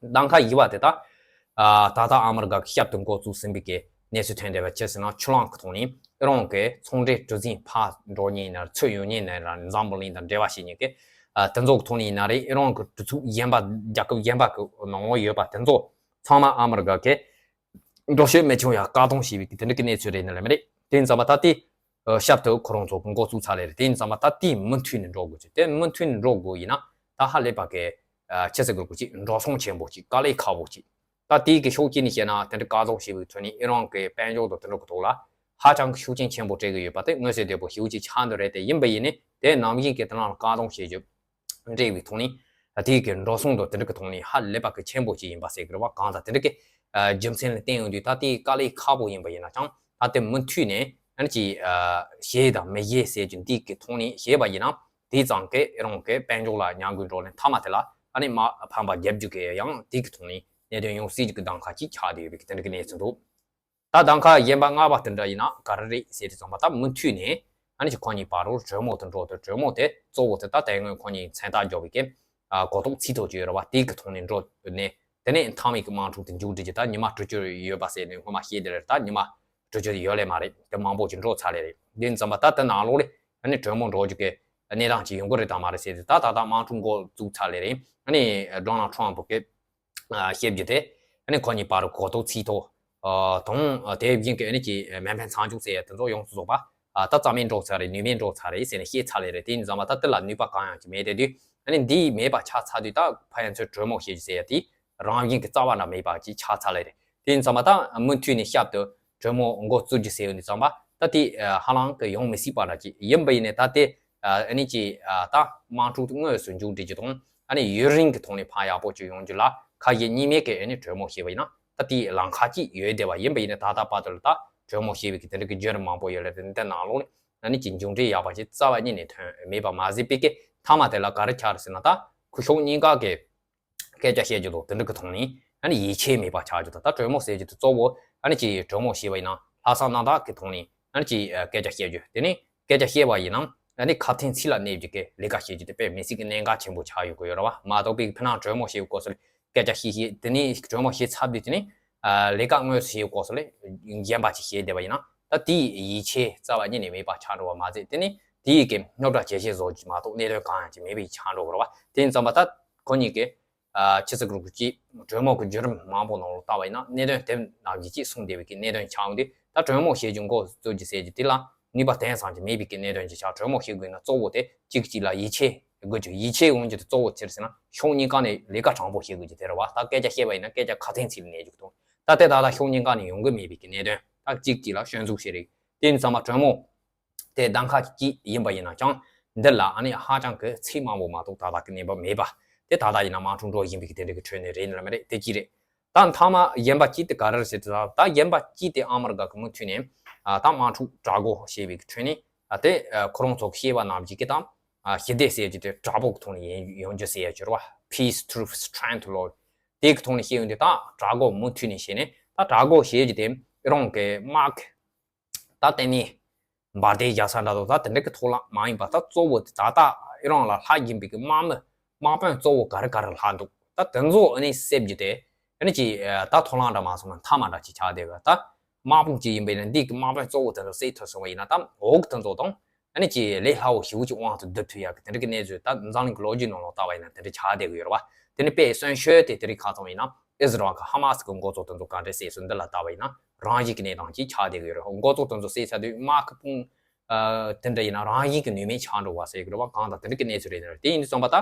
གདམ་ཁ་བཞི་པ་དེ་ད། ད་ལྟ་ཨ་མ་རི་ཀ་གི་ཞབས་ཏུ་འགོ་བཙུགས་ཟིན་པའི་གི་གནས་ཚུལ་ཐོན་བསྡད་པ་ཅི་ཟེར་ན་ཆུ་གླང་གི་ཐོག་ནས་ཨི་རན་གི་ཚོང་འབྲེལ་གྲུ་གཟིངས་ཕར་འགྲོ་མཁན་ཡིན་ན་ཚུར་ཡོང་མཁན་ཡིན་ན་འཛམ་བུ་གླིང་དང་འབྲེལ་བ་བྱེད་མཁན་གི་དེ་ཚོ་གི་ཐོག་ནས་ཡིན་ན་རེད། ཨི་རན་གི་གྲུ་ཚོགས་གཞན་པ་རྒྱལ་ཁབ་གཞན་པ་གི་ནང་ལོགས་ཡོད་པ་དེ་ཚོ་ཚང་མ་ཨ་མ་རི་ཀ་གི་འགྲོ་བཤད་མི་བྱུང་ཡ་བཀག་སྡོམ་བྱས་པའི་དེ་འདྲ་གི་གནས་ཚུལ་རེད་ནི་ལ་མི་རེད། དེ་ཡིན་ཙང་མ་ད་ལྟའི་ཞབས་ཏུ་ཁོ་རང་ཚོ་འགོ་བཙུགས་ཚར་ལེ་རེད། དེ་ཡིན་ཙང་མ་ད་ལྟའི་མུ་མཐུད་ནས་འགྲོ་དགོས་ཚུལ་དེ་མུ་མཐུད་ནས་འགྲོ་དགོས་ཡིན་ན་ད་ཧ་ལས་པ་གི་ཆི་ཟེར་དགོས་རེད་ཅིག་འགྲོ་སོང་ཆེན་པོ་ཅིག་དཀའ་ལས་ཁག་པོ་ཅིག་ད་དེའི་གི་ཕྱོགས་གཅིག་ནས་བཤད་ན་དེ་འདྲ་བཀག་སྡོམ་བྱས་པའི་ཁྲོད་ནས་ཨི་རན་གི་དཔལ་འབྱོར་དང་དེ་འདྲ་གི་ཐོག་ལ་ཧ་ཅང་གི་ཤུགས་རྐྱེན་ཆེན་པོ་སྤྲད་གི་ཡོད་པ་དེ་མངོན་གསལ་དོད་པོ་ཞེ་པོ་ཅིག་ཆགས་འདུག་རེད། དེ་ཡིན་པ་ཡིན་ནི་དེ་ནམ་རྒྱུན་གི་དེ་ནང་ལ་བཀག་སྡོམ་བྱེད་རྒྱུ། འབྲེལ་བའི་ཐོག་ནས་དེའི་གི་འགྲོ་སོང་དང་དེ་འདྲ་གི་ཐོག་ནས་ཧ་ལས་པ་གི་ཆེན་པོ་ཅིག་ཡིན་པ་ཟེར་གི་རེད་བ། གང་ལྟར་དེ་འདྲ་གི་རྒྱུ་མཚན་ལ་བརྟེན་ཡོང་དུས་ད་ལྟའི་དཀའ་ལས་ཁག་པོ་ཡིན་པ་ཡིན་ན་ཅང་ད་ལྟའི་མུ་མཐུད་ནས་ཨ་ནི་ཅིག་ཞེད་དང་མི་ཞེད་ཟེར་རྒྱུ་འདི་གི་ཐོག་ནས་ཞེད་པ་ཡིན་ན་དེ་ཙང་གི་ཨི་རན་གི་དཔལ་འབྱོར་ལ་ཉམས་རྒུད་འགྲོ་ནས་མཐའ་མ་དེ་ལ་ཨ་ནི་མར་ཕམ་པ་རྒྱབ་རྒྱུ་གི་ཡང་དེ་གི་ཐོག་ནས་གནད་དོན་ཡོང་སྲིད་རྒྱུ་གི་གདམ་ཁ་ཅིག་ཆགས་བསྡད་ཡོད་པའི་གི་དེ་འདྲ་གི་གནས་ཚུལ་འདུག་ད་གདམ་ཁ་གཞན་པ་ལྔ་པ་དེ་འདྲ་ཡིན་ན་ག་རེ་རེད་ཟེར་དུས་ཙམ་པ་ད་མུ་མཐུད་ནས་ཨ་ནི་ཅིག་ཁོ་གཉིས་བར་དུ་གྲོས་མོལ་དུ་འགྲོ་དུས་གྲོས་མོལ་དེ་གཙོ་བོ་དེ་ད་དེ་སྔོན་ཁོ་གཉིས་མཚན་རྟགས་འཇོག་པའི་གི་གོ་རྟོགས་ཚིག་ཐོག་ཅིག་ཡོད་རེད་བ། དེ་གི་ཐོག་ནས་འགྲོ་ནས་དེ་ནས་མཐའ་མའི་གི་དམག་འཁྲུག་དེ་མཇུག་སྒྲིལ་གྱི་ད་ཉི་མ་དྲུག་ཅུ་ཡོད་པ་ཟེར་ནས་སྔོན་མ་བཤད་དེ་རེད། ད་ཉི་མ་དྲུག་ཅུ་ཡོད་ལེ་མ་རེད། དེ་མང་པོ་ཅིག་འགྲོ་ཚར་ལེ་རེད། དེ་ཙམ་པ་ད་དེ་ནང་ལོགས་ལ་ཨ་ནི་གྲོས་མོལ་འགྲོ་རྒྱུ་གི་གནས་སྟངས་ཅིག་ཡོང་གི་རེད་དམ་མ་རེད་ཟེར་དུས་ད་ད་ལྟ་དམག་འཁྲུག་འགོ་བཙུགས་ཚར་ལེ་རེད། ཨ་ནི་ཌོ་ནལ་ཊམ་ཕུ་གི་བཤད་རྒྱུ་དེ་ཨ་ནི་ཁོ་གཉིས་བར་གོ་རྟོགས་ཚིག་ཐོག་དང་དེ་བཞིན་གྱི་ཨ་ནི་ཀྱི་མེ་འཕེན་མཚམས་འཇོག་ཟེར་ཡ་དེ་ཚོ་ཡོངས་སུ་རྫོགས་པ་ད་རྩ་མེད་འགྲོ་ཚར་རེད། ནུས་མེད་འགྲོ་ཚར་རེད་ཟེར་ནས་བཤད་ཚར་ལེ་རེད། དེ་ཡིན་ཙང་མ་ད་དེ་ལ་ནུས་པ་གང་ཡང་ཅིག་མེད་དེ་དུས་ཨ་ནི་འདི་མེད་པ་ཆགས་ཚར་དུས་ད་ཕ་ཡན་ཚོས་གྲོས་མོལ་བྱེད་རྒྱུ་ཟེར་ཡ་དེ་རང་བཞིན་གྱི་རྩ་བ་འདྲ་མེད་པ་ཅིག་ཆགས་ཚར་ལེ་རེད། དེ་ཡིན་ཙང་མ་ད་མུ་མཐུད་ནས་ཞབས་ཏུ་གྲོས་མོལ་འགོ་བཙུགས་རྒྱུ་ཟེར་ཡོང་དུས་ཙམ་པ་ད་དེ་ཧ་ལམ་གི་ཡོང་མི་སྲིད་པ་འདྲ་ཅིག་ཡིན་པ་ཡིན་ནས་ད་དེ་ཨ་ནི་ཀྱི་ད་དམག་འཁྲུག་དངོས་སུ་མཇུག་སྒྲིལ་རྒྱུ་དང་ཨ་ནི་ཡུན་རིང་གི་ཐོག་ནས་ཕར་ཡག་པོ་ཅིག་ཡོང་རྒྱུ་ལ་ཁ་ཞེ་གཉིས་མེད་ཀྱི་ཨ་ནི་གྲོས་མོལ་བྱས་པ་ཡིན་ན་ད་དེའི་ལམ་ཁ་ཅིག་ཡོད་བསྡད་པ་ཡིན་པ་ཡིན་ན་ད་ལྟ་བར་དུ་ལ་ད་གྲོས་མོལ་བྱས་པའི་གི་དེ་འདྲ་གི་བརྒྱུད་རིམ་མང་པོ་ཡོད་ལ་དེ་འདི་ནང་ལོགས་ནས་ཨ་ནི་ཀྱི་མཇུག་འབྲས་ཡག་པ་ཅིག་རྩ་བ་ཉིད་ནས་ཐོན་མེད་པ་མ་ཟད་པའི་གི་མཐའ་མ་དེ་ལ་ག་རེ་ཆགས་རེད་ཟེར་ན་ད་ཁོ་ཕྱོགས་གཉིས་ཀ་གི་སྐད་ཆ་བཤད་རྒྱུ་དང་དེ་འདྲ་གི་ཐོག་ནས་ཨ་ནི་ཡིད་ཆེས་མེད་པ་ཆགས་རྒྱུ་དང་ད་གྲོས་མོལ་ཟེར་རྒྱུ་དེ་གཙོ་བོ་ཨ་ནི་ཀྱི་གྲོས་མོལ་བྱས་པ་ཡིན་ན་ལྷག་བསམ་རྣམ་དག་གི་ཐོག་ནས་ཨ་ནི་ཀྱི་སྐད་ཆ་བཤད་རྒྱུ་དེ་ནས་སྐད་ཆ་བཤད་པ་ཡིན་ན་ཨ་ནི་ཁ་དན་ཚིག་ལ་གནས་རྒྱུ་གི་ལས་ཀ་བྱེད་རྒྱུ་དེ་དཔེ་མི་སྲིད་ཀྱི་གནད་འགག་ཆེན་པོ་ཆགས་ཡོད་དགོས་ཡོད་རེད་བ། མ་གཏོགས་པའི་ཕི་ནང་གྲོས་མོལ་བྱེད་སྐོར་སོགས་ལ་སྐད་ཆ་བཤད་བཤད་དེ་ནས་གྲོས་མོལ་བྱེད་ཚར་དུས་དེ་ནས་ལས་ཀ་དངོས་སུ་བྱེད་སྐོར་སོགས་ལ་གཞན་པ་ཅིག་བཤད་བསྡད་པ་ཡིན་ན་ད་དེའི་ཡིད་ཆེས་རྩ་བ་ཉིད་ནས་མེད་པ་ཆགས་འགྲོ་བ་མ་ཟད་དེ་ནས་དེའི་གི་རྙོག་དྲ་ཇེ་ཆེ་བཟོ་རྒྱུ་མ་གཏོགས་གནད་དོན་གང་ཡང་ཅིག་མེད་པའི་ཆགས་འགྲོ་དགོས་རེད་བ། དེ་ཡིན་ཙང་མ་ད་ཁོ་གཉིས་ཀྱི་ཨ་ཕྱི་ཚེས་དགུ་གི་གྲོས་མོལ་གྱི་བརྒྱུད་རིམ་མང་པོ་ནང་ལ་བལྟ་བ་ཡིན་ན་གནད་དོན་དེ་ནང་བཞིན་གཅིག་གསུངས་བསྡད་པའི་གི་གནད་དོན་ཆགས་འོང་དུས་ད་གྲོས་མོལ་བྱེད་རྒྱུ་འགོ་བཙུགས་རྒྱུ་ཟེར་རྒྱུ་དེ་ལ་ནུས་པ་དེང་སང་ཅིག་མེད་པའི་གི་གནད་དོན་ཅིག་ཆགས། གྲོས་མོལ་བྱེད་དགོས་ན་གཙོ་བོ་དེ་གཅིག་གཅིག་ལ་ཡིད་ཆེས་དགོས་རྒྱུ། ཡིད་ཆེས་འོང་རྒྱུ་དེ་གཙོ་བོ་ཅི་རེད་ཟེར་ན་ཕྱོགས་གཉིས་ཀ་ནས་ལས་ཀ་དྲང་པོ་བྱེད་དགོས་རྒྱུ་དེ་རེད་བ། ད་སྐད་ཆ་བཤད་པ་ཡིན་ན་སྐད་ཆ་ཁ་དན་ཚིག་ལ་གནས་རྒྱུ་དང་ད་ལྟའི་ད་ལྟ་ཕྱོགས་གཉིས་ཀ་ནས་ཡོང་གི་མེད་པའི་གི་གནད་དོན་ད་གཅིག་གཅིག་ལ་སྐྱོན་འཛུགས་བྱེད་རིགས་དེ་ཡིན་ཙང་མ་གྲོས་མོལ་དེ་གདམ་ཁ་གཅིག་ཡིན་པ་ཡིན་ན་ཀྱང་འདི་ལ་ཨ་ནི་ཧ་ཅང་གི་ཚིག་མང་པོ་མ་གཏོགས་ཏག་ཏག་གི་གནས་བབ་མེད་པ། དེ་ད་ལྟ་ཡིན་ན་དམག་འཁྲུག་འགྲོ་བཞིན་པའི་གི་དེ་འདྲ་གི་ཁྲོད་ནས་རེད་ནི་རེད་མ་རེད། དེ་གཅིག་རེད། ད་མཐའ་མ་གཞན་པ་གཅིག་དེ་ག་རེ་རེད་ཟེར་དུས་ད་གཞན་པ་གཅིག་དེ་ཨ་མི་རི་ཀ་གི་མུ་མཐུད་ནས་ཨ་ད་དམག་འཁྲུག་དྲག་དགོས་ཞེས་པའི་གི་ཁྲོད་ནས་ཨ་དེ་ཨ་ཁོ་རང་ཚོ་གི་བཤད་པ་ནང་བཞིན་གི་ད་ཨ་ཞི་བདེ་ཟེར་རྒྱུ་དེ་དྲག་པོ་གི་ཐོག་ནས་ཡིན་ཡོང་རྒྱུ་ཟེར་ཡ་ཅིག་རེད་བ། Peace through strength ལོ། དེ་གི་ཐོག་ནས་བཤད་ཡོང་དུས་ད་དྲག་དགོས་མུ་མཐུད་ནས་བཤད་ནས་ད་དྲག་དགོས་ཞེས་རྒྱུ་དེ་ཨི་རང་གི་དམག་གི་ད་ལྟ་ནས་འབར་མདེལ་རྒྱག་ས་འདྲ་དང་ད་དེ་འདྲ་གི་ཐོག་ལ་མ་ཡིན་པ་ད་གཙོ་བོ་དེ་ད་ལྟ་ཨི་རན་ལ་ལྷག་གིན་པའི་གི་དམག་མི་དམག་དཔོན་གཙོ་བོ་ག་རེ་ག་རེ་ལྷག་འདུག་ད་དེ་ཚོ་ཨ་ནི་བསད་རྒྱུ་དེ་ཨ་ནི་ཅིག་ད་ཐོག་ལམ་འདྲ་མ་སོང་ན་མཐའ་མ་འདྲ་ཅིག་ཆགས་བསྡད་ཡོད། ད་དམག་དཔུང་ཅིག་ཡིན་པ་ཡིན་ན་འདི་གི་དམག་དཔོན་གཙོ་བོ་དེ་ཚོ་བསད་ཐུབ་སོང་བ་ཡིན་ན་ད་འོག་དེ་ཚོ་དང་ཨ་ནི་ཅིག་ལས་སླ་བོ་ཞེ་པོ་ཅིག་དབང་དུ་བསྡུ་ཐུབ་ཡག་གི་དེ་འདྲ་གི་གནས་ཚུལ་ད་འཛམ་གླིང་གི་ལོ་རྒྱུས་ནང་ལ་ལྟ་བ་ཡིན་ན་དེ་འདྲ་ཆགས་བསྡད་ཀྱི་ཡོད་རེད་བ། དེ་ནི་དཔེ་གསོན་ཤོས་དེ་དེ་རིང་ཁ་སང་ཡིན་ན་ཨི་ཟི་རལ་གི་ཧ་མ་སི་གི་འགོ་གཙོ་དེ་ཚོ་ག་འདྲ་བསད་སོང་འདི་ལ་ལྟ་བ་ཡིན་ན་རང་བཞིན་གྱི་གནས་སྟངས་ཅིག་ཆགས་བསྡད་ཀྱི་ཡོད་རེད། འགོ་གཙོ་དེ་ཚོ་བསད་ཚར་དུས་དམག་གི་དཔུང་ཨ་དེ་འདྲ་ཡིན་ན་རང་བཞིན་གྱི་ནུས་མེད་ཆགས་འགྲོ་བ་ཟེར་གྱི་རེད་བ། གང་ལྟར་དེ་འདྲ་གི་གནས་ཚུལ་རེད། དེ་ཡིན་དུས་ཙམ་པ་ད་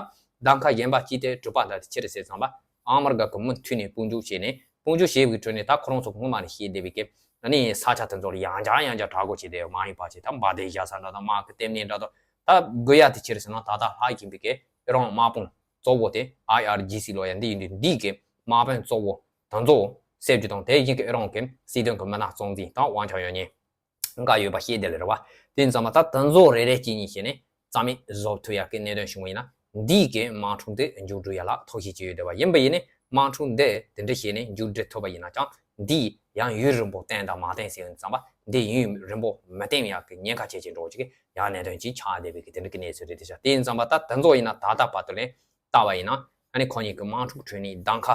གདམ་ཁ་གཞན་པ་གཅིག་དེ་གྲུབ་པ་འདྲ་དེ་ཅི་རེད་ཟེར་ཙམ་པ་ཨ་མི་རི་ཀ་གི་མུ་མཐུད་ནས་དཔུང་འཇུག་བྱས་ནས་དཔུང་འཇུག་བྱས་པའི་ཁྲོད་ནས་ད་ཁོ་རང་ཚོ་སྔོན་མ་ནས་བཤད་བསྡད་པའི་གི་ཨ་ནི་ས་ཆ་དེ་ཚོ་ལ་ཡང་བསྐྱར་ཡང་བསྐྱར་དྲག་དགོས་བྱས་བསྡད་ཡོད་མ་ཡིན་པ་བྱས་ད་འབར་མདེལ་རྒྱག་ས་འདྲ་དང་དམག་གི་ལྟེ་གནས་འདྲ་དང་ད་དགོས་ཡ་དེ་ཅི་རེད་ཟེར་ན་ད་ལྟ་ལྷག་གིན་པའི་གི་ཨི་རན་དམག་དཔུང་གཙོ་བོ་དེ་ཨའི་ཨར་ཇི་སི་ལོ་ཡ་འདི་ཡིན་དུས་འདི་གི་དམག་དཔོན་གཙོ་བོ་དེ་ཚོ་བསད་རྒྱུ་དང་དེ་བཞིན་གི་ཨི་རན་གི་སྲིད་དོན་གི་མི་སྣ་གཙང་འཛིན་དང་དབང་ཆ་ཡོད་མཁན་འགའ་ཡོད་པ་ཤེས་བདེ་ལེ་རེད་བ། དེ་ཡིན་ཙང་མ་ད་དེ་ཚོ་རེ་རེ་གཅིག་གཉིས་བྱས་ནས་རྩ་མེད་བཟོ་ཐུབ་ཡག་གི་གནད་དོན་བྱུང་བ་ཡིན་ན་འདིའི་གི་དམག་འཁྲུག་འདི་མཇུག་སྒྲིལ་ཡ་ལ་ཐབས་ཤེས་བྱེད་ཡོད་བསྡད་པ་ཡིན་པ་ཡིན་ནས་དམག་འཁྲུག་འདི་དེ་འདྲ་བྱས་ནས་མཇུག་སྒྲིལ་ཐུབ་པ་ཡིན་ན་ཀྱང་འདི་ཡང་ཡུན་རིང་པོ་བརྟན་དང་མ་བརྟན་ཟེར་ཡོང་ཙང་པ་འདི་ཡུན་རིང་པོ་མི་བརྟན་ཡག་གི་ཉེན་ཁ་ཆེ་ཆེ་འགྲོ་ཅིག་གི་ཡང་གནད་དོན་ཅིག་ཆགས་བསྡད་པའི་གི་དེ་འདྲ་གི་གནས་ཚུལ་རེད། དེ་ཆ་དེ་ཡིན་ཙང་པ་ད་དེ་ཚོ་ཡིན་ན་ད་ལྟ་བར་དུ་ལས་ལྟ་བ་ཡིན་ན་ཨ་ནི་ཁོ་གཉིས་ཀྱི་དམག་འཁྲུག་ཁྲོད་ནས་གདམ་ཁ་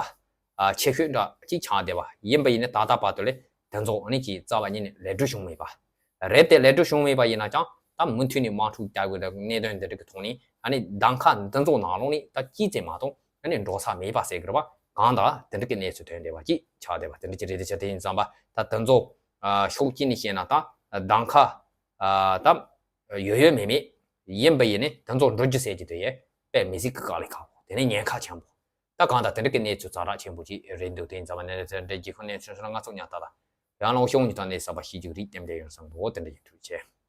ཆེ་ཤོས་འདྲ་ཅིག་ཆགས་བསྡད་པ་ཡིན་པ་ཡིན་ན་ད་ལྟ་བར་དུ་ལས་དེ་ཚོ་ཨ་ནི་ཅིག་རྩ་བ་ཉིད་ནས་ལས་སྒྲུབ་བྱུང་མེད་པ་རེད་དེ། ལས་སྒྲུབ་བྱུང་མེད་པ་ཡིན་ན་ཀྱང་ད་མུ་མཐུད་ནས་དམག་འཁྲུག་རྒྱག་དགོས་དང་གནད་དོན་འདི་འདྲ་གི་ཐོག་ནས་ཨ་ནི་གདམ་ཁ་འདི་ཚོ་ནང་ལོགས་ནས་ད་ཅི་བྱས་མ་གཏོགས་ཨ་ནི་འགྲོ་ས་མེད་པ་ཟེར་གི་རེད་བ། གང་ལྟར་དེ་འདྲ་གི་གནས་ཚུལ་ཐོན་བསྡད་པ་ཅིག་ཆགས་བསྡད་པ་དེ་འདྲ་ཅིག་རེད། དེ་ཆ་དེ་ཡིན་ཙང་པ་ད་དེ་ཚོ་ཕྱོགས་གཅིག་ནས་བཤད་ན་ད་གདམ་ཁ་ད་ཡོད་ཡོད་མེད་མེད་ཡིན་པ་ཡིན་ནས་དེ་ཚོ་འགྲོ་རྒྱུ་ཟེར་གྱི་དེ་ཡས་དཔེ་མི་སྲིད་ཀྱི་དཀའ་ལས་ཁག་པོ་དེ་ནས་ཉེན་ཁ་ཆེན་པོ། ད་གང་ལྟར་དེ་འདྲ་གི་གནས་ཚུལ་ཛ་དྲག་ཆེན་པོ་ཅིག་རེད་འདུག་དེ་ཡིན་ཙང་མ་ནས་དེ་འདྲ་རྒྱལ་ཁབ་གནས་ཚུལ་ཧྲ་ང་ཚོ་ཉག་ལྟ་ལ་ཡང་ལོང་ཤོང་ཉི་ཐང་གནས་ས་པ་ཤི་རྒྱུག་རིགས་ལྟེམ་ལྡན་ཡོང་སང་འདུག་དེ་འདྲ་ཡིན་ཐུགས་རྗེ་ཆེ།